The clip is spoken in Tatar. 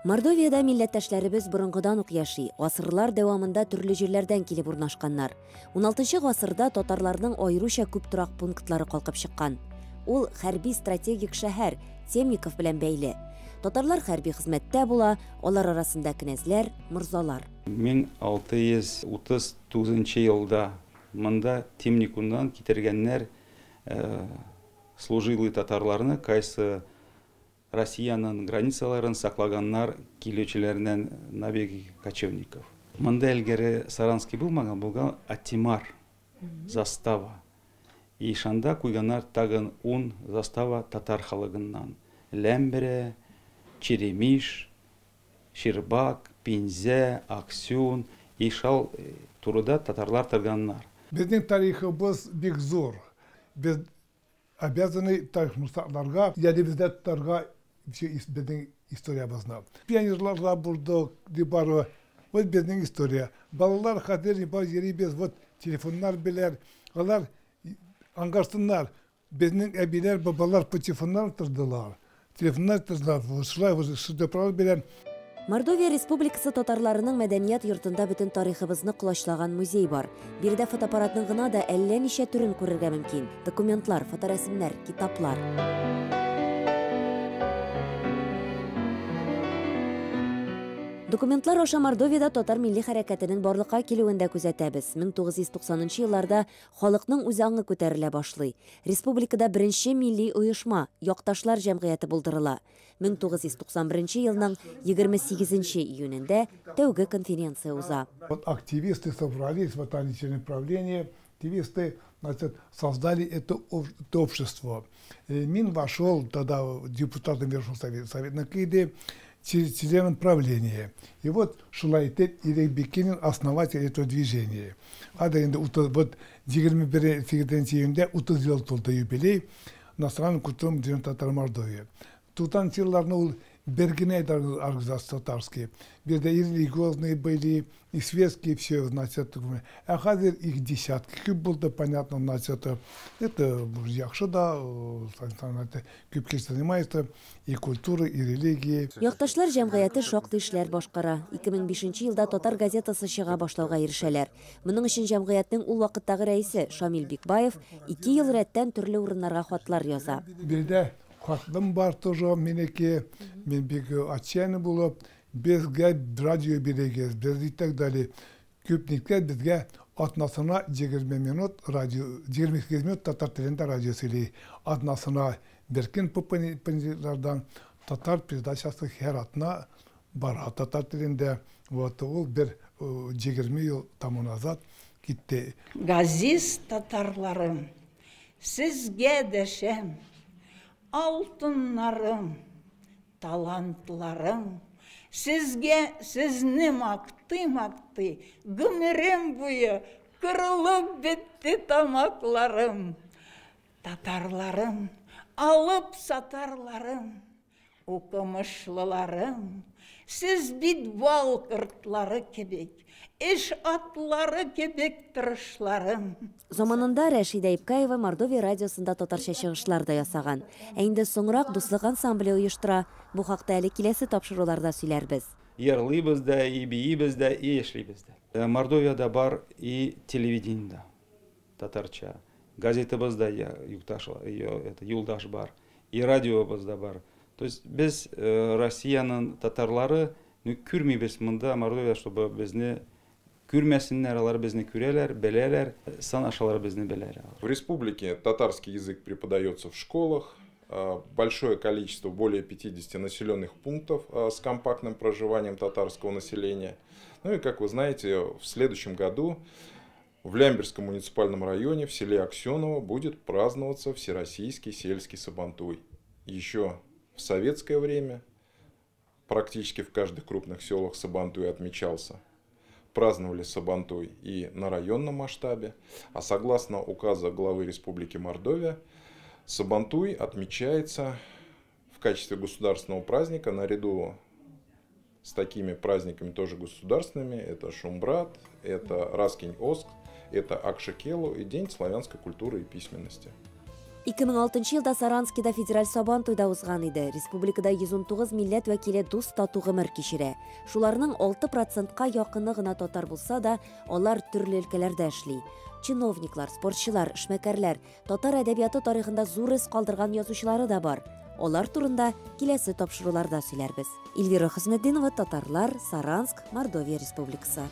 Мордовиядә милләттәшләребез борынгыдан ук яши, гасырлар дәвамында төрле җирләрдән килеп урнашканнар. 16 гасырда татарларның аеруча күп торак пунктлары калкып чыккан. Ул хәрби стратегик шәһәр Темников белән бәйле. Татарлар хәрби хезмәттә була, алар арасында кенәзләр, морзалар. 1639 елда монда Темникуннан китергәннәр служилый татарларны, кайсы Россиянең границаларын саклаганнар килүчеләреннән набеги кочевников. Монда элгәре Саранский булмаган, булган Атимар застава. И шанда куйганнар тагын 10 застава татар халыгыннан. Ләмберә, Черемиш, Щербак, Пинзә, Аксюн, и шал турыда татарлар торганнар. Безнең тарихыбыз бик зур. Без обязаны тарихны сакларга, ядыбызда тотарга безнең историябызны. Пионерларда булдык, дип бары. Вот безнең история. Балалар хәзер бар йөрибез, вот телефоннар белән. Алар аңгарсыннар. Безнең әбиләр, бабалар по телефоннар тордылар. Телефоннар тордылар, шулай шедеврлар белән. Мордовия Республикасы татарларының мәдәният йортында бөтен тарихыбызны колачлаган музей бар. Биредә фотоаппаратның гына да әллә ничә төрен күрергә мөмкин. Документлар, фоторәсемнәр, китаплар. Документлар аша Мордовиядә татар милли хәрәкәтенең барлыкка килүен дә күзәтәбез. 1990 елларда халыкның үз аңы күтәрелә башлый. Республикада беренче милли оешма Якташлар җәмгыяте булдырыла. 1991 елның 28 июнендә тәүге конференция уза. Вот активисты собрались, вот они правление, активисты, значит, создали это общество. Мин вошел тогда депутатом Верховного Совета, Совета Киды, членом правления. И вот шулай итеп Ирек Бикинин основатель этого движения. Ада инде вот 21 июньдә 30 ел тулды юбилей национальный культурный движение татар Мордовии. Тутан елларны ул бер генә организация татарские. Биредә и религиозные были, и светские, все, значит, а хәзер их десятки күп булды, понятно, значит, это яхшы да, күп кеше занимается и культурой, и религией. Якташлар җәмгыяте шактый эшләр башкара. 2005 елда татар газетасы чыга башлауга ирешәләр. Моның өчен җәмгыятьнең ул вакыттагы рәисе Шамил Бикбаев 2 ел рәттән төрле урыннарга хатлар яза. Биредә хатлым бар тоже минеке, мин бик отчаянный булып, безгә радио бирегез, без и так далее. Күпниккә безгә атнасына 20 минут радио, 28 минут татар телендә радио сөйли. Атнасына беркин понедельниклардан татар передачасы һәр атна бара татар телендә. Вот ул бер 20 ел тому назад китте. Газиз татарларым, сезгә дәшәм, алтыннарым, талантларым, сезгә сезне мактый-мактый, гомерем буе кырылып бетте тамакларым. Татарларым, алып сатарларым, укымышлыларым, сез бит бал кортлары кебек, эш атлары кебек тырышларым. Заманында Рәшидә Ипкаева Мордовия радиосында татарча чыгышлар да ясаган. Ә инде соңрак Дуслык ансамбле оештыра. Бу хакта әле киләсе тапшыруларда сөйләрбез. Йырлыйбыз да, и биибез дә, и эшлибез дә. Мордовиядә бар и телевидениедә татарча. Газетабызда юлдаш бар, и радиобызда бар. То есть без Россиянең татарлары, ну, күрмибез монда Мордовия, чтобы безне күрмәсеннәр, алар безне күрәләр, беләләр, сан ашалар безне беләләр. В республике татарский язык преподается в школах. Большое количество, более 50 населенных пунктов с компактным проживанием татарского населения. Ну и, как вы знаете, в следующем году в Лямбирском муниципальном районе в селе Аксеново будет праздноваться Всероссийский сельский Сабантуй. Еще в советское время практически в каждых крупных селах Сабантуй отмечался. Праздновали Сабантуй и на районном масштабе. А согласно указа главы Республики Мордовия, Сабантуй отмечается в качестве государственного праздника наряду с такими праздниками тоже государственными. Это Шумбрат, это Раскинь-Оск, это Акшикелу и День славянской культуры и письменности. 2006 елда Саранскида федераль Сабантуй да узган иде. Республикада 119 милләт вәкиле дус-тату гомер кичерә. Шуларның 6 процентка якыны гына татар булса да, алар төрле өлкәләрдә эшли. Чиновниклар, спортчылар, эшмәкәрләр, татар әдәбияты тарихында зур эз калдырган язучылары да бар. Алар турында киләсе тапшыруларда сөйләрбез. Эльвира Хөснетдинова, Татарлар, Саранск, Мордовия Республикасы.